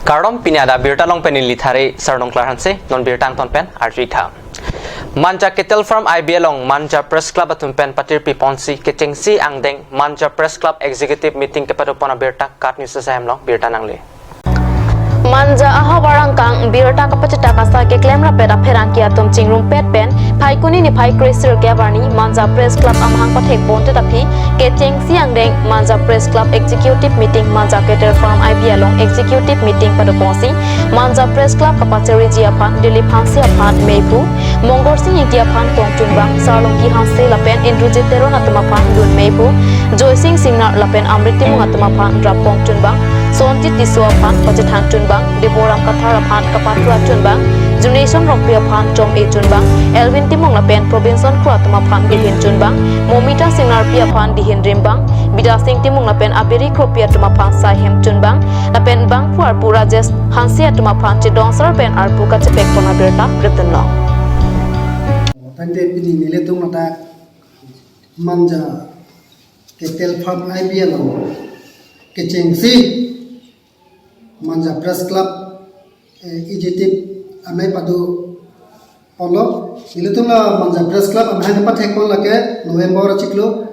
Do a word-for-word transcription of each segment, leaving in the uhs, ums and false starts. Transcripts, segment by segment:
Kardom, pini adap birta along pen neli Thare Sarnong Klar Hanse, non birta angton pen arju-ik tha. Manja Cattle Farm I B along Manja Press Club atum pen patirpi ponsi kechengsi angdeng Manja Press Club Executive Meeting kepado pon abirta KAT News Assam along birta nangle. Manja ahavar angkang birta kapachitak asai keklem rapet apherangke atum chingrumpet pen Phaikuni niphai kre-sirkep arni Manja Press Club amahang pathek ponte aphi kechengsi angdeng Manja Press Club Executive Meeting Manja Cattle Farm I B along Executive Meeting pado ponsi Manja Press Club kapachariji aphan Dilip Hanse aphan meiphu, Mongorsing Ingti aphan kongchunbang, Sarlongki Hanse lapen Indrajit Teron atum aphan dun meiphu, Joysing Singnar lapen Amrit Timung atum aphan rap kongchunbang, Sonjit Tisso aphan pachethang chunbang, Deboram Kathar aphan kapathu achunbang, Junation Rongpi aphan chom-e chunbang, Elvin Timung lapen Probinson Kro atum aphan dihin chunbang, Momita Singnarpi aphan dihin rimbang, Bidasing Timung lapen Abiri Kropi atum aphan saihem chunbang, lapen bangphu arpu Rajesh Hanse atum aphan chedong sar pen arpu kachepek pon abirta ripdunlong. Tangte pini nelitum ladak Manja Cattle Farm I B along kechengsi Manja Press Club, eh, Executive amei pado ponlo. Nelitum la Manja Press Club amahang pathek pon lake November achiklo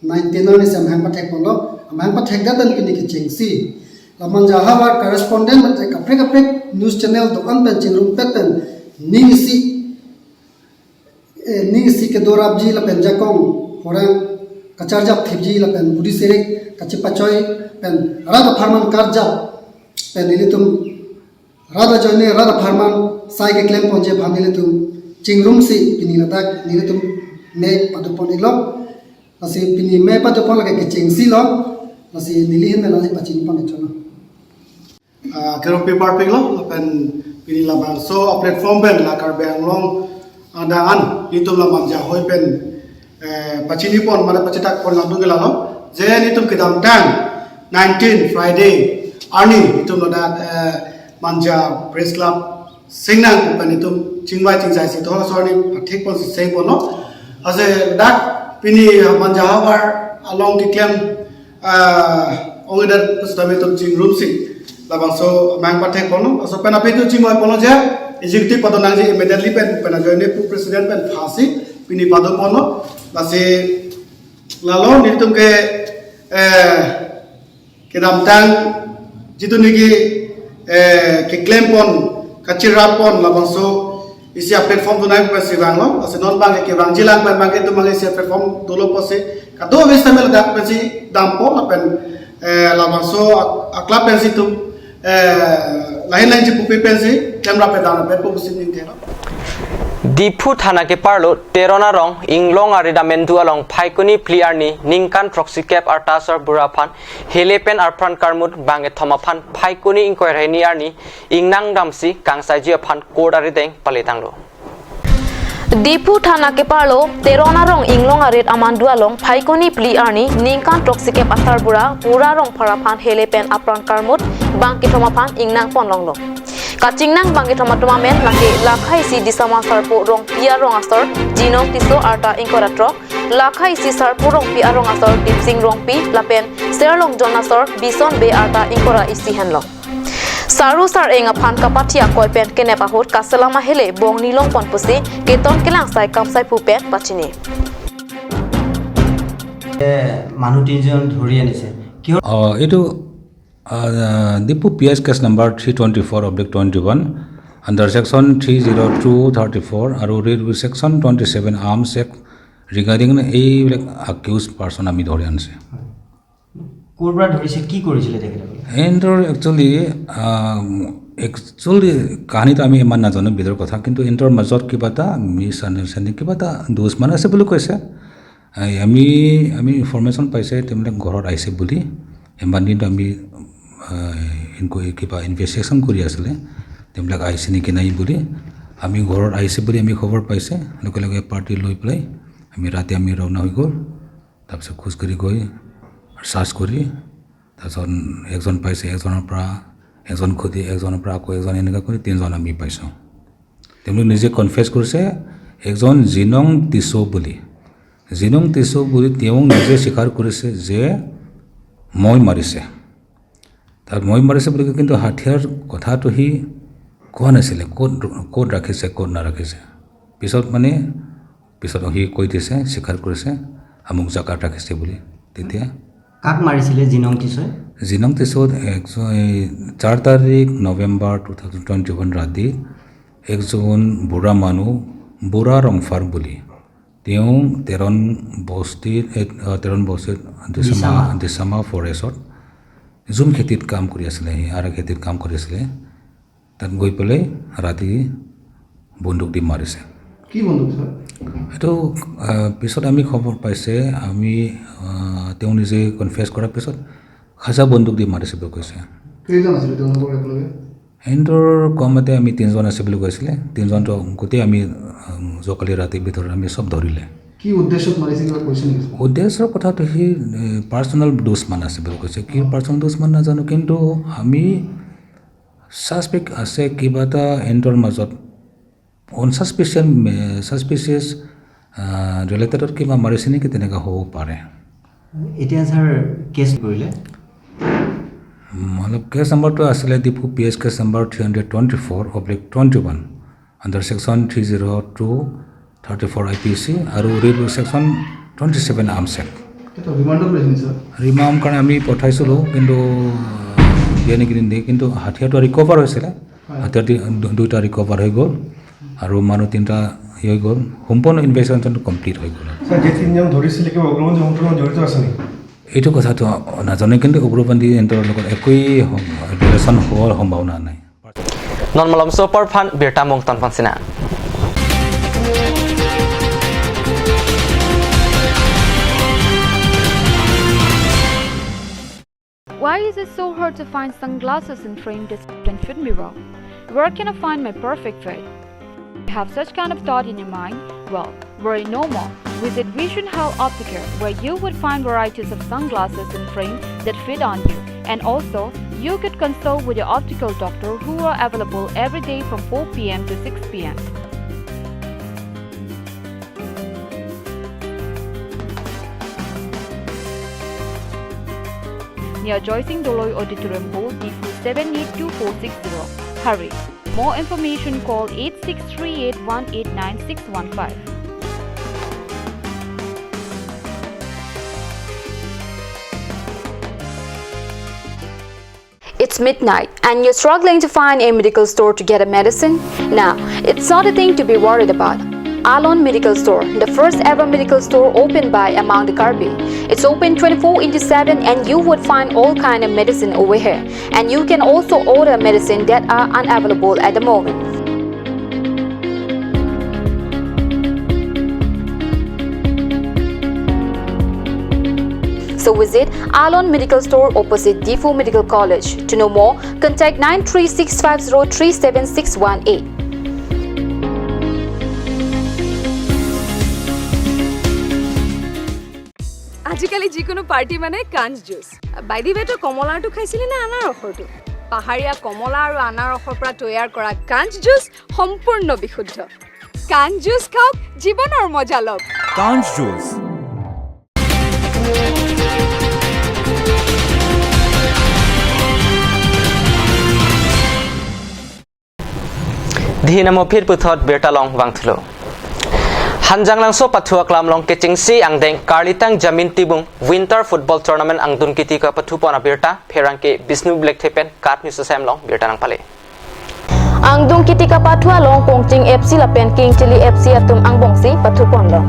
nineteen arni si amahang pathek ponlo. Amahang pathek det pen pini kechengsi la Manja ahavar correspondent mate kaprek kaprek news channel do-an pen chingrumpet pen ning isi, eh, ning isi kedo rapji lapen jakong orang kacharjap thipji lapen budi serik kachepachoi pen rat apharman karjap pen nelitum rat ajoine rat apharman sai keklem ponji aphan nelitum chingrumsi pini ladak nelitum mei pado pon-iklo. Lasi pini mei pado pon lake kechengsi lo. Lasi neli ahin pen nangpachini pon-ik tha. Ah, kero paper pik lo, lapen pini labangso platform pen la Karbi Anglong adang an nelitum la Manja ahoi pen, eh, pachini pon, mane pachitak pon langdun ke lalo. Je nelitum kedamtang nineteen Friday arni nelitum ladak, eh, Manja Press Club singnang pen nelitum chingvai chingjaisi thor asor arni pathek ponsi seng ponlo. Lasi dak pini Manja ahavar along keklem, ah, ongedetsi nelitum chingrumsi labangso amahang pathek ponlo. Laso pen aphi itum chingvai ponlo je executive pado nangji immediately pen, pen ajoine pu president pen phasi pini pado ponlo. Lasi lalo nelitum ke, eh, kedamtang jitu niki, eh, keklem pon, kachirap pon labangso isi a-platform tu nai pensi vanglo. Lasi non bang ke vangjilang pen bang ke itum bang isi a-platform dolo pusi kado wis tamil dak pensi dampo lapen, eh, labangso ak-, akla pensi itum, eh, lahin lahin chipupi pensi klem rapet dam rapet pu pusi ningthelo. Diphu thana keparlo Teron arong Inglong arit amendu along Phaikuni phli arni ningkan throksi kep arta asarbura aphan hele pen apran karmut bang kethom aphan Phaikuni ingkoi ra hini arni ingnang damsi kangsaiji aphan court arideng pale tanglo. Diphu thana keparlo Teron arong Inglong arit amandu along Phaikuni phli arni ningkan throksi kep asarbura Pura Rongphar aphan hele pen apran karmut bang kethom aphan ingnang pon longlo. Kachingnang bang kethom atum amen lake lakha isi Disama Sarpo Rongpi arong asor Jinong Tisso arta ingkoi ra throk, lakha isi Sarpo Rongpi arong asor Dipsing Rongpi lapen Serlongjon asor Bison Bey arta ingkoi ra isi henlo. Saru sar-eng aphan kapathi akoi pen kenep ahut kaselam ahele bong nilong pon pusi keton kelangsai kamsai phu pen pachini. এ, মানুহ তিনিজন ধৰি আনিছে। কিহৰ অ, এইটো, আ, Diphu P S case number three twenty four oblique twenty one, under section three zero' two thirty four আৰু section twenty seven arms act regarding এইবিলাক একিউজ পাৰ্চন আমি ধৰি আনিছে। ক'ৰ পৰা ধৰিছে, কি কৰিছিলে তেখেতসকলে? এহেঁতৰ একচুৱেলি, আ, একচুৱেলি কাহিনীটো আমি ইমান নাজানো ভিতৰৰ কথা, কিন্তু এহেঁতৰ মাজত কিবা এটা মিছ আণ্ডাৰষ্টেণ্ডিং, কিবা এটা দুশ্মন আছে বুলি কৈছে। এই আমি, আমি ইনফৰমেশ্যন পাইছে, তেওঁলোকে ঘৰত আহিছে বুলি। ইমান দিনটো আমি, আহ, ইনকো-, কিবা ইনভেষ্টিগেশ্যন কৰি আছিলে, তেওঁলোকে আহিছে নেকি নাই বুলি। আমি ঘৰত আহিছে বুলি আমি খবৰ পাইছে, লগে লগে পাৰ্টি লৈ পেলাই আমি ৰাতি আমি ৰাওনা হৈ গ'ল। তাৰপিছত খোজকাঢ়ি গৈ চাৰ্চ কৰি, তাৰপিছত একজন পাইছে, একজনৰ পৰা একজন খুজি, একজনৰ পৰা আকৌ একজন, এনেকুৱা কৰি তিনিজন আমি পাইছোঁ। তেওঁলোকে নিজে কনফেছ কৰিছে, একজন জিনং টিছ' বুলি। জিনং টিছ' বুলি তেওঁ নিজে স্বীকাৰ কৰিছে যে মই মাৰিছে। তাত মই মাৰিছে বুলি কয়, কিন্তু হাতিয়াৰ কথাটো সি কোৱা নাছিলে, ক'ত, ক'ত ৰাখিছে, ক'ত নাৰাখিছে। পিছত মানে, পিছত সি কৈ দিছে, স্বীকাৰ কৰিছে, আমুক জাগাত ৰাখিছে বুলি। তেতিয়া কাক মাৰিছিলে জিনং টিছ'ই? জিনং টিছ'ই একজন, এই চাৰি তাৰিখ November two thousand twenty one ৰাতি একজন বুঢ়া মানুহ, বুঢ়া ৰংফাৰ বুলি, তেওঁ তেৰণ বস্তিত, এ, আ, তেৰণ বস্তিত ডিচামা, ডিচামা। ডিচামা ফৰেষ্টত জুম খেতিত কাম কৰি আছিলে, সি আদা খেতিত কাম কৰি আছিলে। তাত গৈ পেলাই ৰাতি বন্দুক দি মাৰিছে। কি বন্দুক, ছাৰ? এইটো, আ, পিছত আমি খবৰ পাইছে, আমি, আ, তেওঁ নিজে কনফেছ কৰাৰ পিছত খাজা বন্দুক দি মাৰিছে বুলি কৈছে। কেইজন আছিলে তেওঁলোকৰ একেলগে? সিহঁতৰ কমতে আমি তিনিজন আছে বুলি কৈছিলে। তিনিজনতো গোটেই আমি, উম, যোৱাকালি ৰাতিৰ ভিতৰত আমি চব ধৰিলে। কি উদ্দেশ্যত মাৰিছে, কিবা কৈছে নেকি? উদ্দেশ্যৰ কথাটো সি, এ, পাৰ্চনেল দুশ্মন আছে বুলি কৈছে। কি পাৰ্চনেল দুশ্মন নাজানো, কিন্তু আমি ছাছপেক্ট আছে কিবা এটা সিহঁতৰ মাজত। আনছাছপিচিয়াছ, এ, ছাছপিচিয়াছ, আ, ৰিলেটেডত কিবা মাৰিছে নেকি, তেনেকা হ'ব পাৰে। এতিয়া ছাৰ কেছ কৰিলে? উম, অলপ কেছ নাম্বাৰটো আছিলে Diphu P S case number three hundred twenty four oblique twenty one, under section three zero' two thirty four I P C আৰু ৰিল section twenty seven arms act. এইটো ৰিমাণ্ডত লৈছে নেকি, ছাৰ? ৰিমাণ্ড কাৰণে আমি পঠাইছিলোঁ, কিন্তু, আ, দিয়া নেকি নিদিয়ে, কিন্তু হাতিয়াৰটো ৰিকভাৰ হৈছিলে। হয়। হাতিয়াৰ দি-, দু-, দুইটা ৰিকভাৰ হৈ গ'ল আৰু মানুহ তিনিটা ই হৈ গ'ল। সম্পূৰ্ণ ইনভেষ্টিগেশ্যনটো কমপ্লিট হৈ গ'ল। ছাৰ, যে তিনিজন ধৰিছিলে, কিবা উগ্ৰপন্থী সংগঠনৰ জড়িত আছে নেকি? এইটো কথাটো নাজানো, কিন্তু উগ্ৰপন্থী সিহঁতৰ লগত একোৱেই সম-, ৰিলেশ্যন হোৱাৰ সম্ভাৱনা নাই। Non malom so apor aphan birta mungtan pansina. Why is it so hard to find sunglasses in frame that fit me well? Where can I find my perfect fit? You have such kind of thought in your mind? Well, worry no more. Visit Vision Health Optical, where you would find varieties of sunglasses in frame that fit on you. And also, you could consult with your optical doctor who are available every day from four p m to six p m. Near Joysing Doloi Auditorium Hall, Diphu seven eight two four six zero. Hurry! More information, call eight six three eight one eight nine six one five. It's midnight and you're struggling to find a medical store to get a medicine? Now, it's not a thing to be worried about. Alon Medical Store, the first ever medical store opened by among the Karbi. It's open twenty-four into seven and you would find all kind of medicine over here. And you can also order medicine that are unavailable at the moment. So visit Alon Medical Store opposite Diphu Medical College. To know more, contact nine three six five zero three seven six one eight. আজিকালি যিকোনো পাৰ্টি মানে কাঞ্চ juice. By the ৱে, তই কমলাৰটো খাইছিলি নে আনাৰসৰটো? পাহাৰীয়া কমলা আৰু আনাৰসৰ পৰা তৈয়াৰ কৰা কাঞ্চ জুচ সম্পূৰ্ণ বিশুদ্ধ। কাঞ্চ জুচ খাওক, জীৱনৰ মজা লওক। কাঞ্চ juice. Dei namo phir puthot birta along vangthulo. Hanjanglangso pathu aklam along kechengsi angdeng Karlitang Jamin Tibung Winter Football Tournament angdun kiti kapathupon abirta pherangke Bisnu Blek thepen Kat News asem along birta nangpale. Angdung kiti kapathu along Kongching F C lapen Kingchili F C atum angbongsi pathuponlo.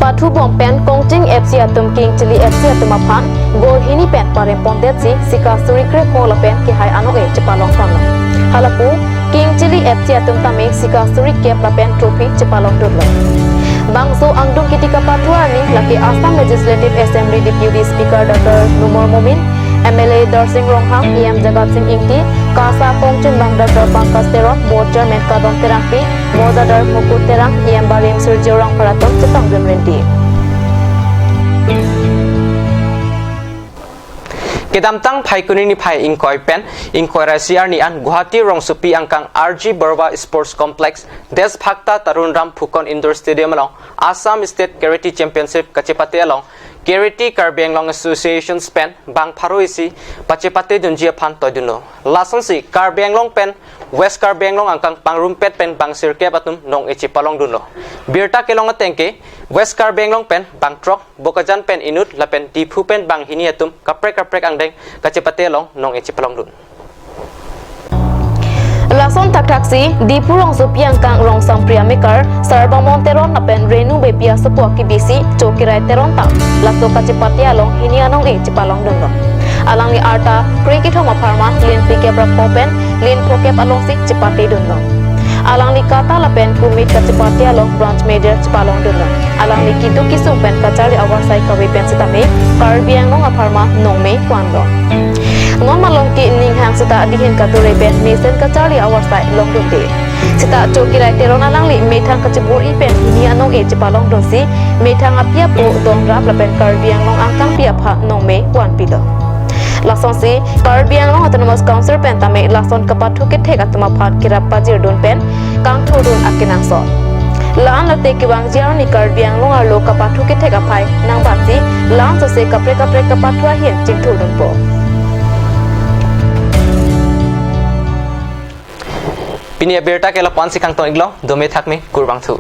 Pathubom pen Kongching F C atum Kingchili F C atum aphan goal hini pen parempondetsi sika suri krepho lapen kehai ano-e chepalongponlo. Halapu Kingchili F C atum tame sika suri kep lapen trophy chepalongdunlo. Bangso angdung kiti kapathu arni lake Assam Legislative Assembly Deputy Speaker Doctor Numal Momin, M L A Darsing Ronghang, E M Jagat Sing Ingti, KASA kongchunbang Doctor Pankaj Teron, Board Chairman Kadom Terangpi, Mojadar Mukut Terang, E M Barim Surjya Rongphar atum chetongdun rinti. Kedamtang Phaikuni niphai ingkoi pen ingkoi ra isi arni an Guwahati rongsopi angkang R G Baruah Sports Complex, Deshbhakta Tarun Ram Phukon Indoor Stadium along Assam State Karate Championship kachepate along Kareti Karbi Anglong Associations pen bang pharo isi pachepate dunji aphan toidunlo. Lasonsi Karbi Anglong pen West Karbi Anglong angkang pangrumpet pen bang sirkep atum nong-e chepalongdunlo. Birta kelong atengke West Karbi Anglong pen bang throk, Bokajan pen inut lapen Diphu pen bang hini atum kaprek kaprek angdeng kachepate along nong-e chepalongdun. Lason thakthaksi Diphu rongsopi angkang rongsampri amekar Sarbamon Teron lapen Renu Beypi asopo akibisi Chokirai Teron ta laso kachepate along hini anong-e chepalongdunlo. Alangli arta kre kethom apharman lin phlikep ra pho pen lin phokep alongsi chepatedunlo. Alangli kata lapen kumit kachepate along bronze medal chepalongdunlo. Alangli keduk kesung pen kacharli avarsai kave pen sitame Karbi Anglong apharman nongme vanlo. Non malom ke ninghang seta dihin kature pen mesen kacharli avarsai longdunde. Seta Chokirai Teron alangli methang kachebor-i pen hini anong-e chepalongdunsi methang api apo donrap lapen Karbi Anglong angkangpi aphan nongme vanpilo. Lasonsi Karbi Anglong Autonomous Council pen tame lason kapathu kethek atum aphan kerap pajirdun pen kangthurdun akenangsot. La-an lote kevangji arni Karbi Anglong arlo kapathu kethek aphai nangbatsi la-an sose kaprek kaprek kapathu ahin chingthurdunpo. Pini abirta ke lapu-ansi kangton-iklo, dome thakme, kurvangthu.